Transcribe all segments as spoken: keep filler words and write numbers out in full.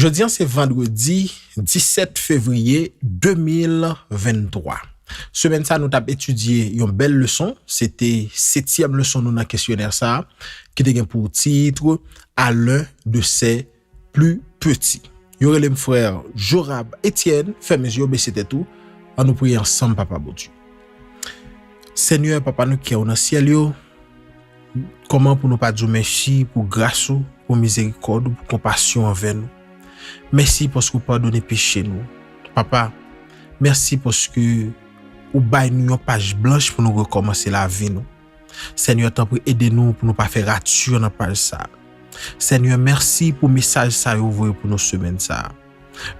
Jodi a se vandredi disèt fevriye de mil venntwa. Semèn sa nou t ap etidye yon bèl leson, se te setyèm leson nou nan kesyonè sa a, ki te gen pou tit À l'un de ses plus petits. Yo rele m frè Jorab Etienne, fèmen zye w, bese tèt ou, ann nou priye ansanm, Papa Bondye. Senyè, Papa nou ki nan syèl yo, kòman pou nou pa di w mèsi pou gras ou, pou mizerikòd ou, pou konpasyon anvè nou? Mèsi paske w padone peche nou. Papa, mèsi paske ou bay nou yon paj blanch pou nou rekòmanse lavi nou. Senyè, tanpri ede nou pou nou pa fè rati nan paj sa. Senyè, mèsi pou mesaj sa yo voye pou nou semèn sa.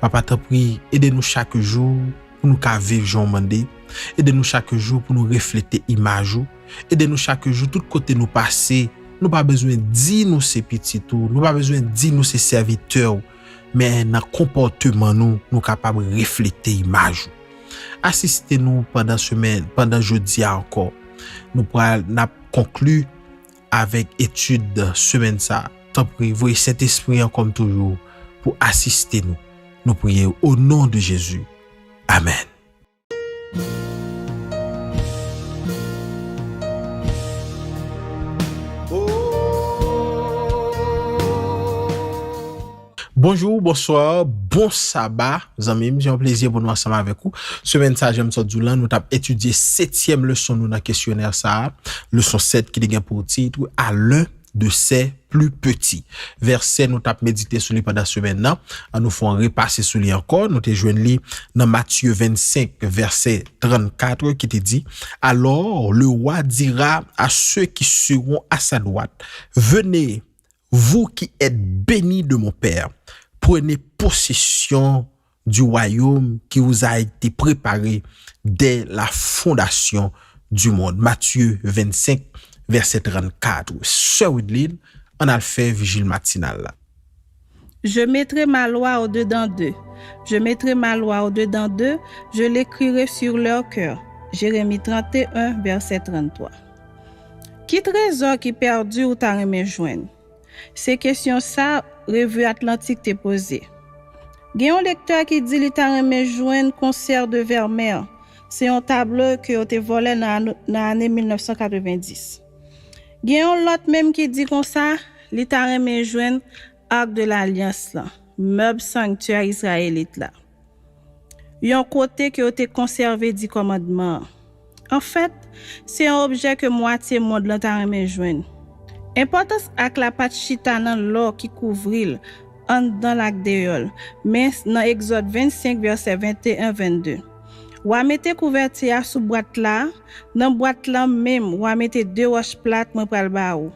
Papa, tanpri, ede nou chak jou pou nou ka viv jan w mande. Ede nou chak jou pou nou reflete imaj ou. Ede nou chak jou, tout kote nou pase, nou pa bezwen di nou se pitit ou, nou pa bezwen di nou se sèvitè w, men nan konpòteman nou, nou kapab reflete imaj ou. Asiste nou pandan semèn, pandan jodi a ankò. Nou pral, n ap konkli avèk etid semèn sa. Tanpri, voye Sentespri an kòm toujou pou asiste nou. Nou priye o non de Jezi. Amèn. Bonjou, bonswa, bon saba, zanmi m. Se yon plezi pou nou ansanm avèk ou. Semèn sa, jan m sot di w lan, nou t ap etidye setyèm leson nou nan kesyonè sa a. Leson sèt ki te gen pou tit À l'un de ses plus petits. Vèsè nou t ap medite sou li pandan semèn nan. An nou fè yon repase sou li ankò. Nou te jwenn li nan Matye vennsenk, vèsè trannkat, ki te di, Alors le roi dira à ceux qui seront à sa droite, Venez, vous qui êtes bénis de mon Père, prenez possession du royaume qui vous a été préparé dès la fondation du monde. Matthieu vingt-cinq, verset trente-quatre. Sè Widlin, ann al fè vijil matinal la. Je mettrai ma loi au-dedans d'eux. Je mettrai ma loi au-dedans d'eux. Je l'écrirai sur leur cœur. Jérémie trente et un, verset trente-trois. Ki trezò ki pèdi ou ta renmen jwenn? Se kesyon sa Revi Atlantik te poze. Gen yon lektè ki di li ta renmen jwenn Concert de Vermeer. Se yon tablo ke yo te vòlè nan ane mil nèf san katrevenndis. Gen yon lòt menm ki di konsa, li ta renmen jwenn Ark de Lalyans lan, mèb sanktyè izrayelit la. Yon kote ke yo te konsève Di Kòmandman an. Anfèt, se yon objè ke mwatye mond lan ta renmen jwenn. Enpòtans ak la pa t chita nan lò ki kouvri l anndan l ak deyò l, men nan Egzòd vennsenk, vèsè venteyen, vennde. W a mete kouvèti a sou bwat la, nan bwat lan menm, w a mete de wòch plat mwen pral ba ou.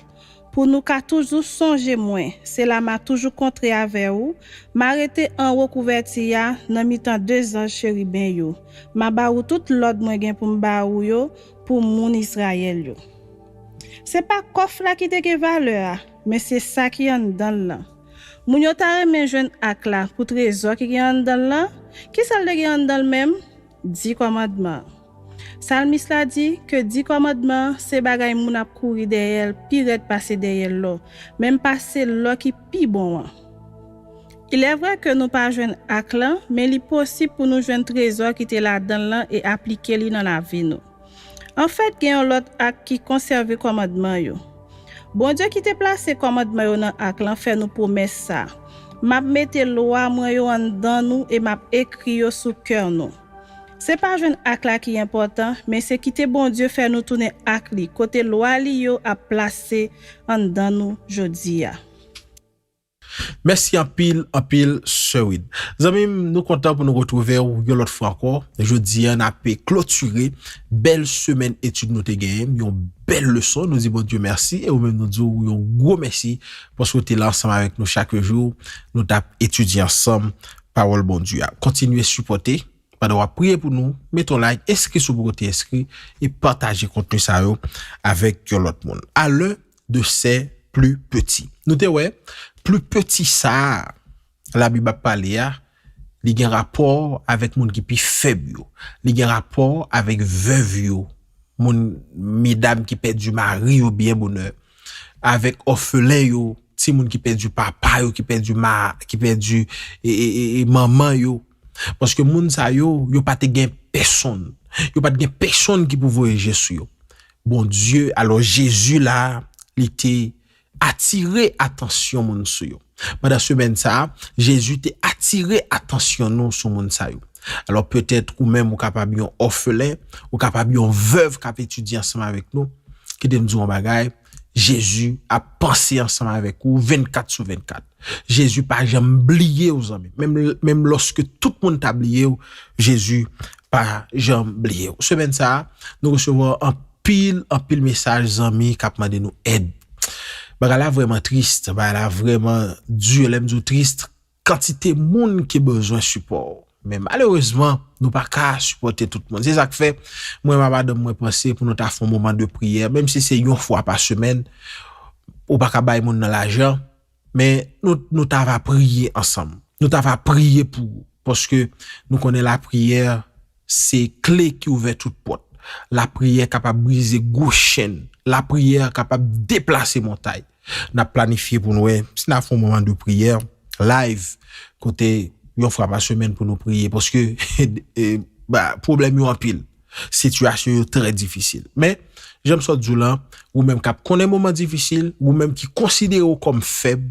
Pou nou ka toujou sonje mwen, se la m a toujou kontre avè ou, m a rete anwo kouvèti a nan mitan de zanj cheriben yo. M a ba ou tout lòd mwen gen pou m ba ou yo pou moun Izrayèl yo. Se pa kòf la ki te gen valè a, men se sa ki anndan l lan. Moun yo ta renmen jwenn ak la pou trezò ki gen anndan l lan. Kisa l te gen anndan l menm? Di kòmandman an. Salmis la di ke di kòmandman an se bagay moun ap kouri dèyè l pi rèd pase dèyè lò, menm pase lò ki pi bon an. Il est vrai ke nou pa jwenn ak lan, men li posib pou nou jwenn trezò ki te ladan l lan e aplike li nan lavi nou. Anfèt, gen yon lòt ak ki konsève kòmandman yo. Bondye ki te plase kòmandman yo nan ak lan fè nou pwomès sa a: M ap mete lwa mwen yo anndan nou e m ap ekri yo sou kè nou. Se pa jwenn ak la ki enpòtan, men se kite Bondye fè nou tounen ak li, kote lwa li yo ap plase anndan nou jodi a. Mèsi anpil, anpil, Sè Wid. Zanmi m, nou kontan pou nou retwouve w yon lòt fwa ankò. Jodi a, n ape klotire bèl semèn etid nou te genyen, yon bèl leson. Nou di Bondye mèsi e ou menm nou di w yon gwo mèsi paske w te la ansanm avèk nou chak jou. Nou t ap etidye ansanm pawòl Bondye a. Kontinye sipòte pandan w ap priye pou nou, mete yon like, enskri si w poko te enskri, e pataje kontni sa yo avèk yon lòt moun. À l'un de ses plus petits. Nou te wè, pli peti sa a Labib ap pale a, li gen rapò avèk moun ki pi fèb yo. Li gen rapò avèk vèv yo, moun, medam ki pèdi mari yo byen bonè, avèk òfelen yo, timoun ki pèdi papa yo, ki pèdi ma, ki pèdi e, e, e, e manman yo. Paske moun sa yo, yo pa te gen pèsonn. Yo pa t gen pèsonn ki pou voye je sou yo. Bondye, alò Jezi la, li te atire atansyon moun sou yo. Pandan semèn sa a, Jezi te atire atansyon nou sou moun sa yo. Alò, petèt, ou menm, ou kapab yon òfelen, ou kapab yon vèv k ap etidye ansanm avèk nou. Kite m di w yon bagay, Jezi ap panse ansanm avèk ou vennkat sou vennkat. Jezi pa janm bliye w, zanmi. Menm, menm lòske tout moun ta bliye w, Jezi pa janm bliye w. Semèn sa a, nou resevwa anpil, anpil mesaj zanmi k ap mande nou èd. Bagay la vrèman tris, bagay la vrèman di. Lè m di w tris, kantite moun ki bezwen sipò w. Men malerezman, nou pa ka sipòte tout moun. Se sa k fè, mwen ak madanm mwen panse pou nou ta fè yon moman de priyè, menm si se yon fwa pa semèn, ou pa ka bay moun nan lajan, men nou, nou ta va priye ansanm. Nou ta va priye pou ou, paske nou konnen lapriyè se kle ki ouvè tout pòt. Lapriyè kapab brize gwo chenn. Lapriyè kapab deplase montay. N ap planifye pou n wè si n ap fè yon moman de priyè live, kote yon fwa pa semèn pou nou priye, paske e, ba, pwoblèm yo anpil. Sitiyasyon yo trè difisil. Men, jan m sot di w lan, ou menm k ap konnen moman difisil, ou menm ki konsidere w kòm fèb,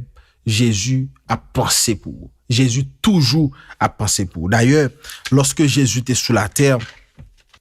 Jezi ap panse pou ou. Jezi toujou ap panse pou ou. Dayè, lòske Jezi te sou latè,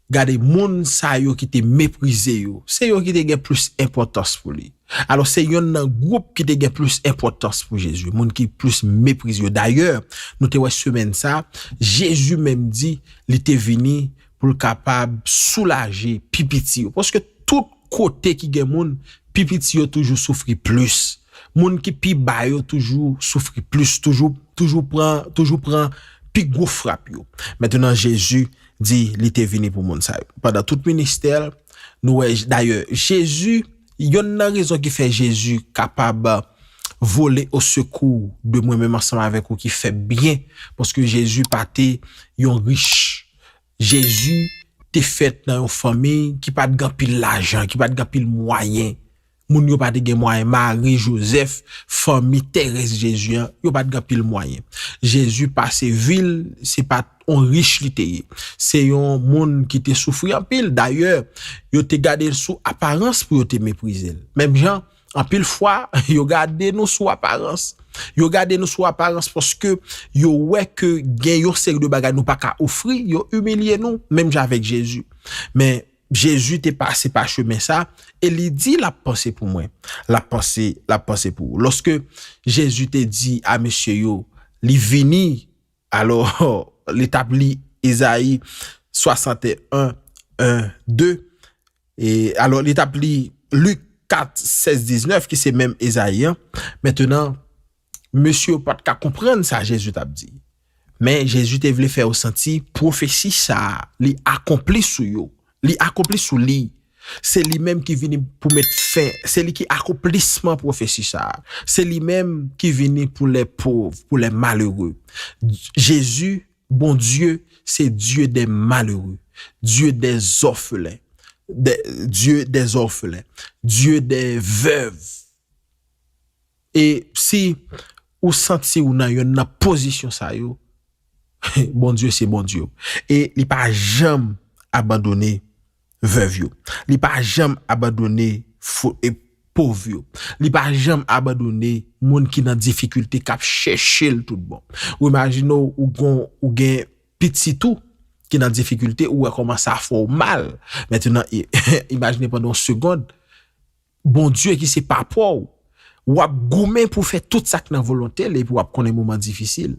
gade moun sa yo ki te meprize yo, se yo ki te gen plis enpòtans pou li. Alò, se yonn nan gwoup ki te gen plis enpòtans pou Jezi, moun ki plis meprize yo. Dayè, nou te wè semèn sa, Jezi menm di li te vini pou l kapab soulaje pi piti yo. Paske tout kote ki gen moun, pi piti yo toujou soufri plis. Moun ki pi ba yo toujou soufri plis, toujou, toujou pran, toujou pran pi gwo frap yo. Mentnan, Jezi di li te vini pou moun sa yo. Pandan tout ministè l, nou wè, dayè, Jezi, yonn nan rezon ki fè Jezi kapab vole o sekou de mwen menm ansanm avèk ou ki fè byen, paske Jezi pa te yon rich. Jezi te fèt nan yon fanmi ki pa t gen anpil lajan, ki pa t gen anpil mwayen. Moun yo pa te gen mwayen. Mari, Jozèf, fanmi terès Jezi an, yo pa t gen anpil mwayen. Jezi pase vi l, se pa t on rich li te ye. Se yon moun ki te soufri anpil. Dayè, yo te gade l sou aparans pou yo te meprize l. Menm jan, anpil fwa, yo gade nou sou aparans. Yo gade nou sou aparans paske yo wè ke gen yon seri de bagay nou pa ka ofri, yo imilye nou, menm jan avèk Jezi. Men, Jezi te pase pa chemen sa, e li di l ap panse pou mwen. L ap panse, l ap panse pou ou. Lòske Jezi te di a mesye yo, li vini, alò, li t ap li Ezayi swasanteyen, en, de, e, alò, li t ap li Lik kat, sèz, diznèf, ki se menm Ezayi an. Mentnan, mesye yo pa t ka konprann sa Jezi t ap di. Men Jezi te vle fè yo santi pwofesi sa a, li akonpli sou yo. Li akonpli sou li. Se li menm ki vini pou met fen. Se li ki akonplisman pwofesi sa a. Se li menm ki vini pou les pauvres, pour les malheureux. Jezi, Bondye, se Dieu des malheureux, Dieu des orphelins, de, Dieu des orphelins, Dieu des veuves. E si ou santi ou nan yonn nan pozisyon sa yo, Bondye se Bondye w. E li pa janm abandone vèv yo. Li pa janm abandone fo-, e pòv yo. Li pa janm abandone moun ki nan difikilte, k ap chèche l tout bon. Ou imajine w, ou gon, ou gen pitit ou ki nan difikilte, ou wè kòman sa fè w mal. Mentnan, i-, imajine pandan yon segond, Bondye ki se papa w, w ap goumen pou fè tout sa k nan volonte l, epi w ap konnen moman difisil.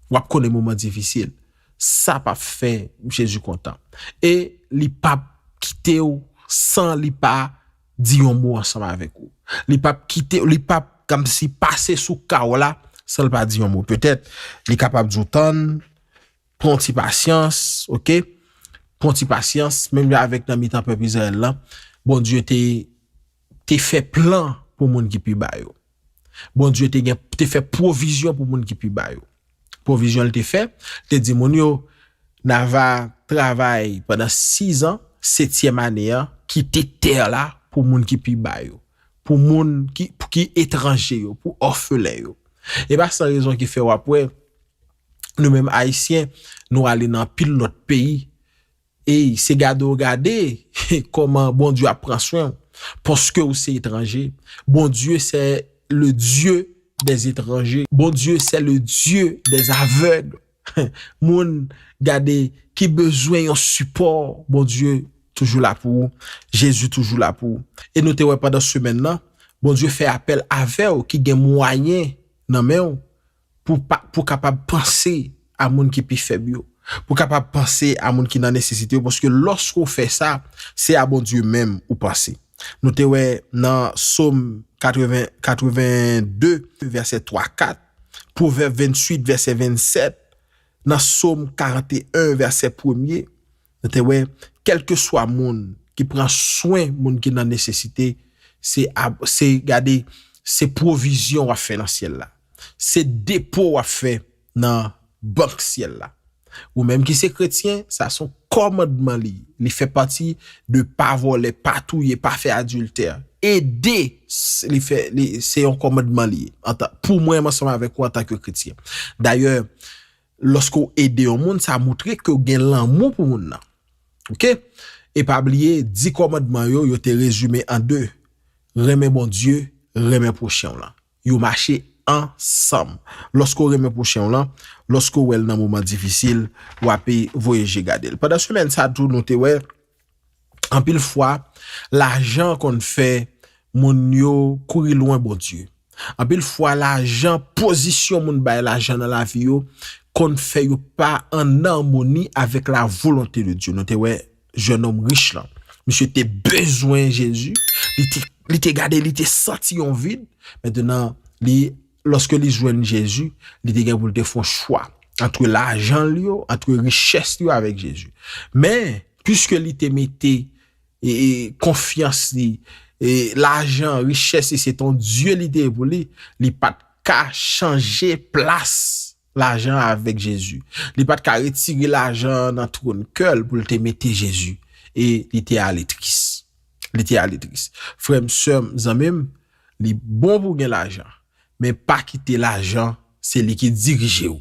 W ap konnen moman difisil. Sa p ap fè Jezi kontan. E li p ap kite w san li pa di yon mo ansanm avèk ou. Li p ap kite, li p ap kòmsi pase sou ka w la san l pa di yon mo. Petèt, li kapab di w tann, pran yon ti pasyans, oke? Pran yon ti pasyans, menm jan avèk nan mitan pèp Izrayèl lan, Bondye te, te fè plan pou moun ki pi ba yo. Bondye te gen, te fè pwovizyon pou moun ki pi ba yo. Pwovizyon l te fè, te di moun yo, n a va travay pandan sizan, setyèm ane an, kite tè la pou moun ki pi ba yo. Pou moun ki, ki etranje yo, pou òfelen yo. E pa san rezon ki fè w ap wè, nou menm Ayisyen, nou ale nan anpil lòt peyi, e se gade w gade kòman Bondye ap pran swen w, paske w se etranje. Bondye se le Dieu des étrangers. Bondye se le Dieu des aveugles. Moun gade ki bezwen yon sipò, Bondye toujou la pou ou. Jezi toujou la pou ou. E nou te wè pandan semèn nan, Bondye fè apèl avè w ki gen mwayen nan men w pou, pa, pou kapab panse a moun ki pi fèb yo, pou kapab panse a moun ki nan nesesite yo, paske lòske w fè sa, se a Bondye menm ou panse. Nou te wè nan Sòm katreven, katreven de, vèsè twa, kat, Pwovèb venntuit, vèsè vennsèt, nan Sòm karanteyen, vèsè premye, nou te wè, kèlkeswa moun ki pran swen moun ki nan nesesite, se, ab- se gade, se pwovizyon w ap fè nan syèl la. Se depo w ap fè nan bank syèl la. Ou menm ki se kretyen, sa se yon kòmandman li ye. Li fè pati de pa vòlè, pa touye, pa fè adiltè. Ede, s- li fè, li, se yon kòmandman li ye. Antan, pou mwen, ansanm avèk ou antanke kretyen. Dayè, lòske w ede yon moun, sa montre ke w gen lanmou pou moun nan. Oke? E pa bliye, di kòmandman yo, yo te rezime an de. Renmen Bondye, renmen pwochen w lan. Yo mache ansanm. Lòske w renmen pwochen w lan, lòske w wè l nan moman difisil, w ape voye je gade l. Pandan semèn sa tou, nou te wè, anpil fwa, lajan konn fè moun yo kouri lwen Bondye. Anpil fwa, lajan, pozisyon moun bay lajan nan lavi yo, konn fè yo pa an amoni avèk la volonte de Dye. Nou te wè jennonm rich lan. Misye te bezwen Jezi. Li te, li te gade, li te santi yon vid. Mentnan, li, lòske li jwenn Jezi, li te gen pou l te fè yon chwa antre lajan l yo, antre richès li yo avèk Jezi. Men, piske li te mete e, e, konfyans li, e, lajan, richès li, se t on dye li te ye pou li, li pa t ka chanje plas lajan avèk Jezi. Li pa t ka retire lajan nan twòn kè l pou l te mete Jezi. E li te ale tris. Li te ale tris. Frè m, sè m, zanmi m, li bon pou w gen lajan, men pa kite lajan se li ki dirije w.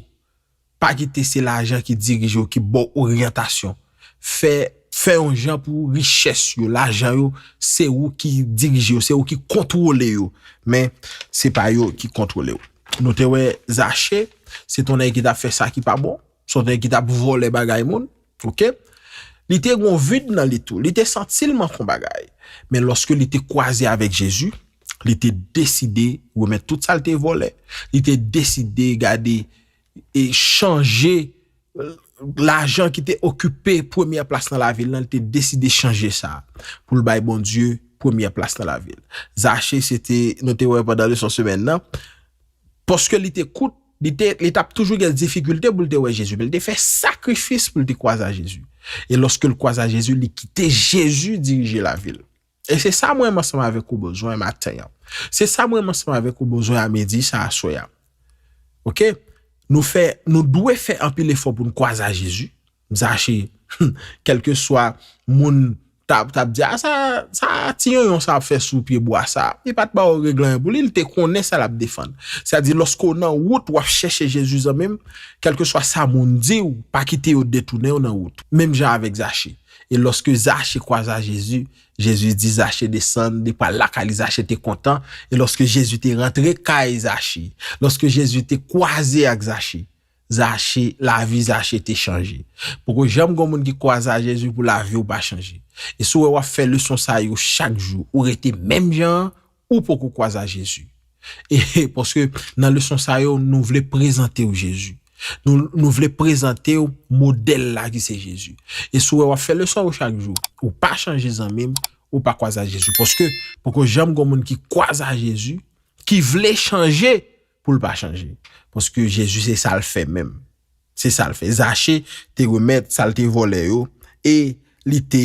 Pa kite se lajan ki dirije w, ki ba w oryantasyon. Fè, fè yon jan pou richès yo, lajan yo, se ou ki dirije yo, se ou ki kontwole yo. Men, se pa yo ki kontwole w. Nou te wè Zache, se t on nèg ki t ap fè sa ki pa bon, se t on nèg ki t ap vòlè bagay moun, oke? Li te gen yon vid nan li tou, li te santi l manke yon bagay. Men lòske li te kwaze avèk Jezi, li te deside remèt tout sa l te vòlè. Li te deside gade e chanje, eh, lajan ki te okipe premyè plas nan lavi l lan, li te deside chanje sa pou l bay Bondye premyè plas nan lavi l. Zache, se te, nou te wè pandan leson semèn nan, paske li te kout, li te, li t ap toujou gen difikilte pou l te wè Jezi, men li te fè sakrifis pou l te kwaze a Jezi. E lòske l kwaze a Jezi, li kite Jezi dirije lavi l. E se sa mwen menm ansanm avèk ou bezwen maten an. Se sa mwen menm ansanm avèk ou bezwen a midi sa, aswè a. Oke? Nou fè, nou dwe fè anpil efò pou n kwaze a Jezi. Zache, kèlkeswa moun t ap, t ap di, "A, sa, sa ti yonyon sa ap fè sou pye bwa sa." Li pa t ba w regle anyen pou li, li te konnen sa l ap defann. Sètadi, lòske w nan wout, w ap chèche Jezi, zanmi m, kèlkeswa sa moun di w, pa kite yo detounen w nan wout. Menm jan avèk Zache. E lòske Zache kwaze a Jezi, Jezi di Zache desann, li pral lakay li, Zache te kontan. E lòske Jezi te rantre kay Zache, lòske Jezi te kwaze ak Zache, Zache, lavi Zache te chanje. Poko janm gen moun ki kwaze a Jezi pou lavi w pa chanje. E si w wè w ap fè leson sa yo chak jou, ou rete menm jan an, ou poko kwaze a Jezi. E paske nan leson sa yo, nou vle prezante w Jezi. Nou, nou vle prezante w modèl la ki se Jezi. E si w wè w ap fè leson yo chak jou, ou pa chanje zanmi m, ou pa kwaze a Jezi. Paske poko janm gen moun ki kwaze a Jezi, ki vle chanje pou l pa chanje. Paske Jezi se sa l fè menm. Se sa l fè. Zache te remèt sa l te vòlè yo e li te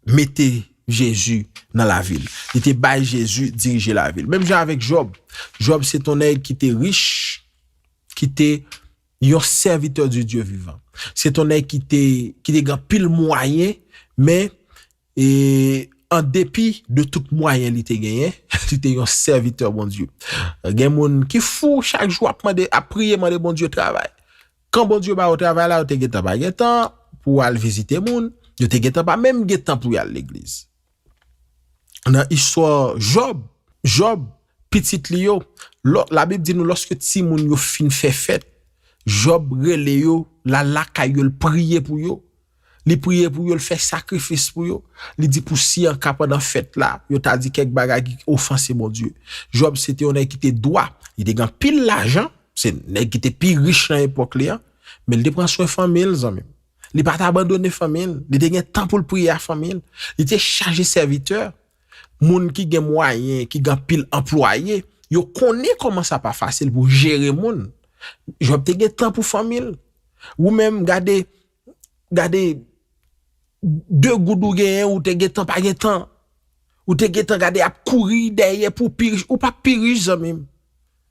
mete Jezi nan lavi l. Li te bay Jezi dirije lavi l. Menm jan avèk Jòb. Jòb se t on nèg ki te rich, ki te yon sèvitè di Dye vivan. Se t on nèg ki te, ki te gen anpil mwayen, men, e, an depi de tout mwayen li te genyen, li te yon sèvitè Bondye. Gen moun ki fou, chak jou ap mande, ap priye, mande Bondye travay. Kan Bondye ba yo travay la, yo te gentan pa gen tan pou al vizite moun, yo te gentan pa menm gen tan pou y al legliz. Nan istwa Jòb, Jòb, pitit li yo, lò, Labib di nou lòske timoun yo fin fè fèt, Jòb rele yo, l al lakay yo, l priye pou yo. Li priye pou yo, l fè sakrifis pou yo. Li di pou si an ka pandan fèt la, yo ta di kèk bagay ki ofanse Bondye. Jòb se te yon nèg ki te dwa. Li te gen anpil lajan. Se nèg ki te pi rich nan epòk li an. Men li te pran swen fanmi l, zanmi m. Li pa t abandone fanmi l. Li te gen tan pou l priye a fanmi l. Li te chaje sèvitè. Moun ki gen mwayen, ki gen anpil anplwaye, yo konnen kòman sa pa fasil pou jere moun. Jòb te gen tan pou fanmi l. Ou menm, gade, gade, de goud ou genyen, ou te gen tan, pa gen tan. Ou te gen tan gade ap kouri dèyè pou pi rich. Ou p ap pi rich, zanmi m.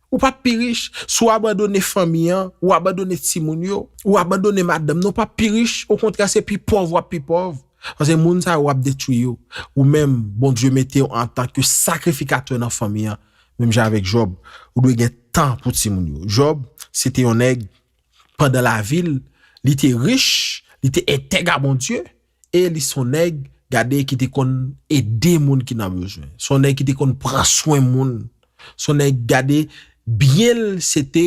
Ou p ap pi rich. Si w abandone fanmi an, ou abandone timoun yo, ou abandone madanm nan, ou p ap pi rich. Okontrè, se pi pòv w ap pi pòv. Paske moun sa yo w ap detwi yo. Ou menm, Bondye mete w antanke sakrifikatè nan fanmi an. Menm jan avèk Jòb, ou dwe gen tan pou timoun yo. Jòb, se te yon nèg, pandan lavi l, li te rich, li te entèg a Bondye, e li se yon nèg, gade, ki te konn ede moun ki nan bezwen. Se yon nèg ki te konn pran swen moun. Se yon nèg, gade, byen l, se te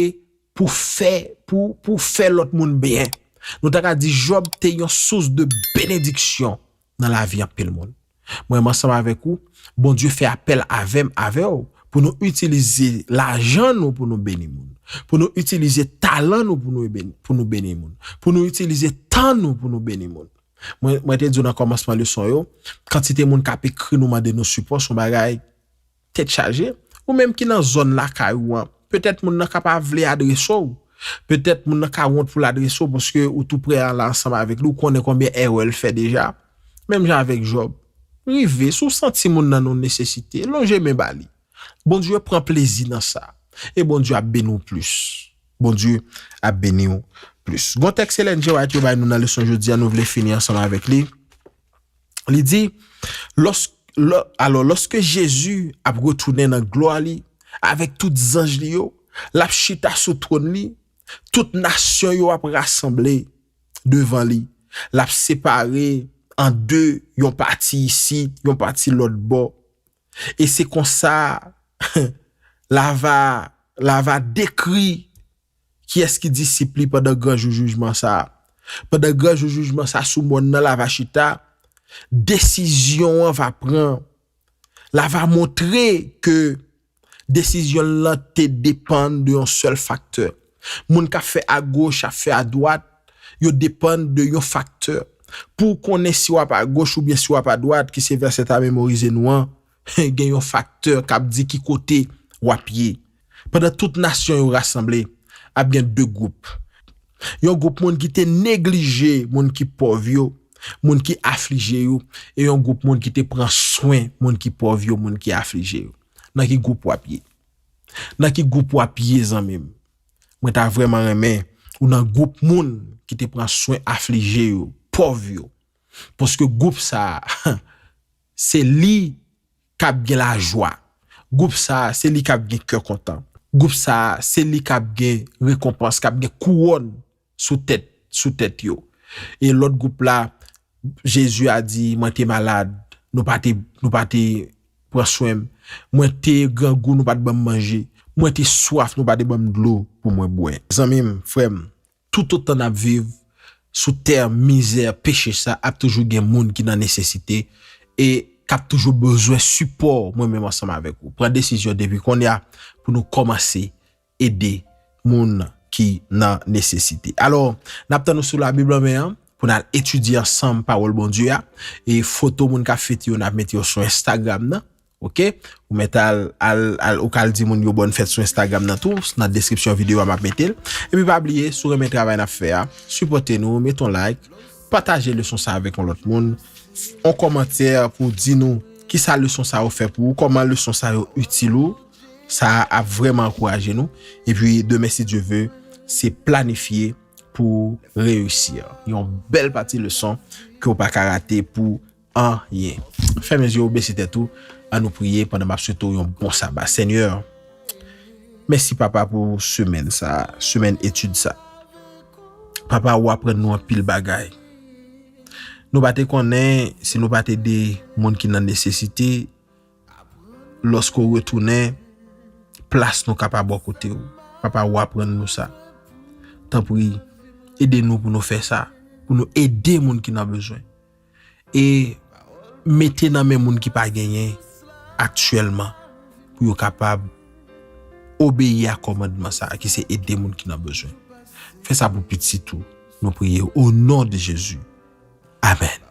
pou fè, pou, pou fè lòt moun byen. Nou ta ka di Jòb te yon sous de benediksyon nan lavi anpil moun. Mwen menm ansanm avèk ou, Bondye fè apèl avè m, avè w, pou nou itilize lajan nou pou nou beni moun, pou nou itilize talan nou pou nou beni, pou nou beni moun, pou nou itilize tan nou pou nou beni moun. Mwen, mwen te di w nan kòmansman leson yo, kantite moun k ap ekri nou mande nou sipò se yon bagay tèt chaje. Ou menm ki nan zòn lakay ou an, petèt moun nan ka pa vle adrese w. Petèt moun nan ka wont pou l adrese w paske ou tou prè a la ansanm avèk li, ou konnen konbyen erè l fè deja. Menm jan avèk Jòb. Rive, si w santi moun nan nan yon nesesite, lonje men ba li. Bondye pran plezi nan sa. E Bondye ap beni w plis. Bondye ap beni w plis. Gon tèks Ellen G. White yo bay nou nan leson jodi a, nou vle fini ansanm avèk li. Li di, lòs, lò, alò, lòske Jezi ap retounen nan glwa li, avèk tout zanj li yo, l ap chita sou twòn li, tout nasyon yo ap rasanble devan li. L ap separe an de, yon pati isit, yon pati lòt bò. E se konsa, l a va, l a va dekri kiyès ki disip li pandan gran jou jijman sa a. Pandan gran jou jijman sa a sou mòn nan l a va chita, desizyon an va pran. L a va montre ke desizyon l lan te depann de yon sèl faktè. Moun k ap fè agoch, ap fè adwat, yo depann de yon faktè. Pou w konnen si w ap agoch oubyen si w ap adwat, ki se vèsè ta memorize nou an, gen yon faktè k ap di ki kote w ap ye. Pandan tout nasyon yo rasanble, ap gen de gwoup. Yon gwoup moun ki te neglije moun ki pòv yo, moun ki aflije yo, e yon gwoup moun ki te pran swen moun ki pòv yo, moun ki aflije yo. Nan ki gwoup w ap ye? Nan ki gwoup w ap ye, zanmi m? Mwen ta vrèman renmen ou nan gwoup moun ki te pran swen aflije yo, pòv yo. Paske gwoup sa a, se li k ap gen lajwa. Gwoup sa a, se li k ap gen kè kontan. Gwoup sa a, se li k ap gen rekonpans, k ap gen kouwòn sou tèt, sou tèt yo. E lòt gwoup la, Jezi a di, mwen te malad, nou pa te, nou pa te pran swen m. Mwen te grangou, nou pa t ban m manje. Mwen te swaf, nou pa te ban m dlo pou mwen bwè. Zanmi m, frè m, toutotan n ap viv sou tè mizè peche sa, ap toujou gen moun ki nan nesesite e k ap toujou bezwen sipò mwen menm ansanm avèk ou. Pran desizyon depi kounye a pou nou kòmanse ede moun ki nan nesesite. Alò, n ap tann nou sou Labib an men an pou n al etidye ansanm pawòl Bondye a. E foto moun k ap fete yo, n ap mete yo sou Instagram nan. Oke? Ou mèt al, al, al, ou ka al di moun yo bòn fèt sou Instagram nan tou, nan deskripsyon videyo a m ap mete l. Epi pa bliye, si w renmen travay n ap fè a, sipòte nou, mete yon like, pataje leson sa avèk yon lòt moun, yon kòmantè pou di nou kisa leson sa yo fè pou ou, kòman leson sa yo itil ou. Sa ap vrèman ankouraje nou. Epi demen, si Dye ve, se planifye pou reyisi. Yon bèl pati leson ke w pa ka rate pou anyen. Fèmen zye w, bese tèt ou, ann nou priye pandan m ap swete w yon bon saba. Senyè, mèsi, Papa, pou semèn sa, semèn etid sa. Papa, ou aprann nou anpil bagay. Nou pa te konnen si nou pa t ede moun ki nan nesesite, lòske w retounen, plas nou ka pa bò kote w. Papa, ou aprann nou sa. Tanpri, ede nou pou nou fè sa, pou nou ede moun ki nan bezwen. E mete nan men moun ki pa genyen aktyèlman, pou yo kapab obeyi a kòmandman sa a, ki se ede moun ki nan bezwen. Fè sa pou pitit ou, nou priye o non de Jezi. Amèn.